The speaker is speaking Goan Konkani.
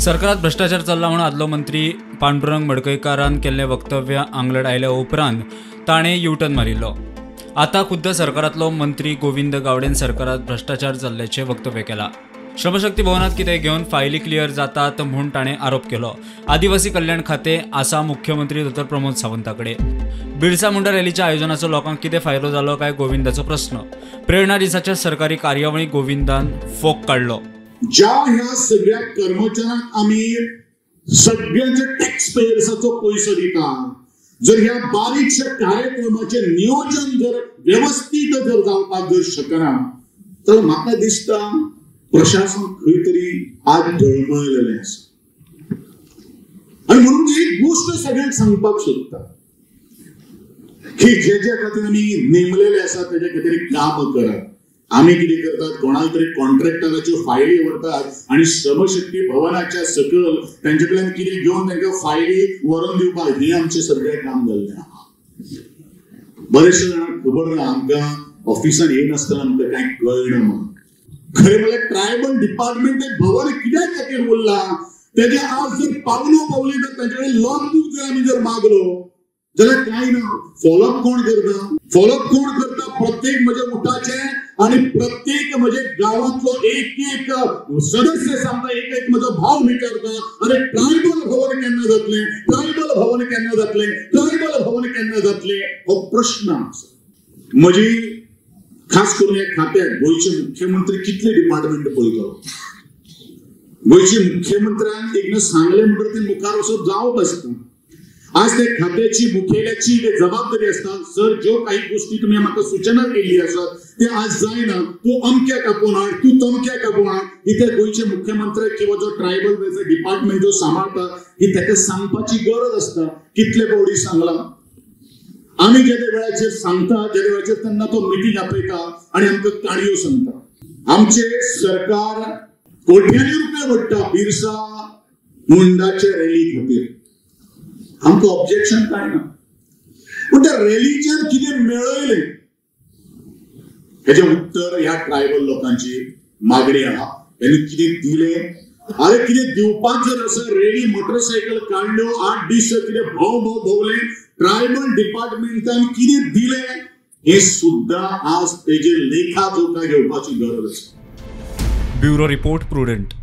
सरकारात भ्रष्टाचार चल्ला म्हणून आदलो मंत्री पांडुरंग मडकयकारान केल्लें वक्तव्य आंगलट आयल्या उपरांत ताणें युटर्न मारिल्लो. आतां खुद्द सरकारांतलो मंत्री गोविंद गावडेन सरकारात भ्रष्टाचार जाल्ल्याचें वक्तव्य केलां. श्रमशक्ती भवनात कितें घेवन फायली क्लियर जातात म्हूण ताणें आरोप केलो. आदिवासी कल्याण खातें आसा मुख्यमंत्री डॉ प्रमोद सावंता कडेन. बिरसा मुंडा रॅलीच्या आयोजनाचो लोकांक कितें फायदो जालो काय गोविंदाचो प्रस्न. प्रेरणा दिसाच्या सरकारी कार्यावळी गोविंदान फोक काडलो. ज्या ह्या सगळ्या कर्मचाऱ्यांक आमी सगळ्यांच्या टॅक्स पेयर्साचो पयसो दिता, जर ह्या बारीकशा कार्यक्रमाचें नियोजन जर व्यवस्थीत जर जावपाक जर शकना तर म्हाका दिसता प्रशासन खंय तरी आज डळमळलेलें आसा. आनी म्हणून एक गोश्ट सगळ्यांक सांगपाक सोदता की जे ज्या खातीर आमी नेमलेले आसा तेज्या खातीर काम करात. आमी कितें करतात, कोणाक तरी कॉन्ट्रॅक्टराच्यो फायली व्हरतात आनी श्रमशक्ती भवनाच्या सकयल तांचे कडल्यान कितें घेवन तांकां फायली व्हरोन दिवपाक, हें आमचें सगळें काम जाल्लें आहा. बरेचशे जाणांक खबर ना, आमकां ऑफिसान येनासतना आमकां कांय कळना म्हणून. खरें म्हणल्यार ट्रायबल डिपार्टमेंट एक भवन कित्याक खातीर उरलां तेजें आज जर पावलो पावली तर तांचे कडेन लॉग बूक जर आमी जर मागलो जाल्यार कांय ना. फॉलोअप कोण करता? फॉलोअप कोण करता? प्रत्येक म्हज्या उठाचें आनी प्रत्येक म्हज्या गांवांतलो एक एक सदस्य सांगता, एक एक म्हजो भाव विचारता, अरे ट्रायबल भवन केन्ना जातलें, ट्रायबल भवन केन्ना जातलें, ट्रायबल भवन केन्ना जातलें, हो प्रश्न आसा. म्हजी खास करून ह्या खात्याक गोंयचे मुख्यमंत्री कितले डिपार्टमेंट पळयतलो? गोंयचे मुख्यमंत्र्यान एकदां सांगलें म्हणटकीर ते मुखार वचप जावप आसता. आज त्या खात्याची मुखेल्याची जबाबदारी आसता, सर ज्यो काही गोष्टी तुम्ही म्हाका सूचना केल्ली आसात ते आज जायना, तूं अमक्याक आपोवन हाड, तूं तमक्याक आपोवन हाड, ही त्या गोंयचे मुख्यमंत्री किंवा जो ट्रायबल डिपार्टमेंट जो सांबाळटा ही ताका सांगपाची गरज आसता. कितले फावटी सांगलां आमी, जेन्ना वेळाचेर सांगता जेन्ना वेळाचेर तेन्ना तो मिटींग आपयता आनी आमकां काणयो सांगता. आमचे सरकार कोट्यांनी रुपया वडटा बिरसा मुंडाचे रॅली खातीर, आमकां ऑब्जेक्शन कांय ना, पूण त्या रॅलीच्यान कितें मेळयलें हेजें उत्तर ह्या ट्रायबल लोकांची मागणी आहा. हेणी कितें दिलें? अरे कितें दिवपाक जर आसा, रॅली मोटरसायकल काडल्यो, 8 दीस कितें भोव भोव भोवलें, ट्रायबल डिपार्टमेंटान कितें दिलें हें सुद्दां आज तेजेर लेखा जोखा घेवपाची गरज आसा. Bureau report, Prudent.